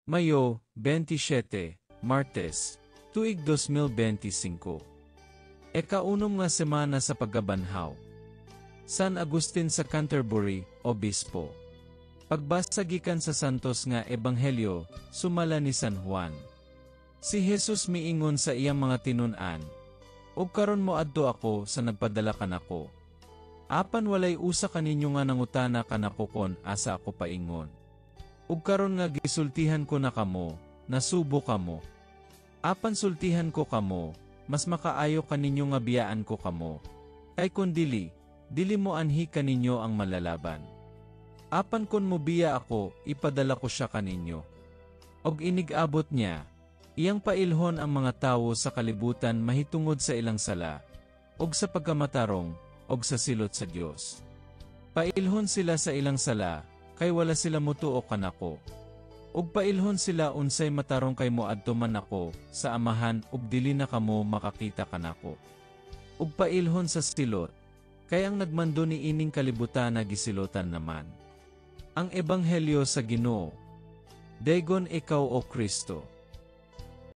Mayo, 27, Martes, tuig 2025. Ekaunom nga semana sa pagkabanhaw. San Agustin sa Canterbury, Obispo. Pagbasa gikan sa Santos nga Ebanghelyo, sumala ni San Juan. Si Jesus miingon sa iyang mga tinun-an, "Og karon moadto ako sa nagpadala kanako. Apan walay usa kaninyo nga nangutana kanako kon asa ako paingon. Ug karon nga gisultihan ko na kamo, nasubo kamo. Apan sultihan ko kamo, mas makaayo kaninyo nga biyaan ko kamo. Kay kun dili, dili mo anhi kaninyo ang Manlalaban. Apan kon mobiya ako, ipadala ko siya kaninyo. Og inig-abot niya, iyang pailhon ang mga tawo sa kalibutan mahitungod sa ilang sala, og sa pagkamatarong, og sa silot sa Dios. Pailhon sila sa ilang sala, kay wala sila mutuo kanako. Ug pailhon sila unsay matarong kay moadto man ako sa Amahan ug dili na kamo makakita kanako. Ug pailhon sa silot, kay ang nagmando ni ining kalibutan na gisilotan naman." Ang Ebanghelyo sa Ginoo. Daygon ikaw, O Kristo.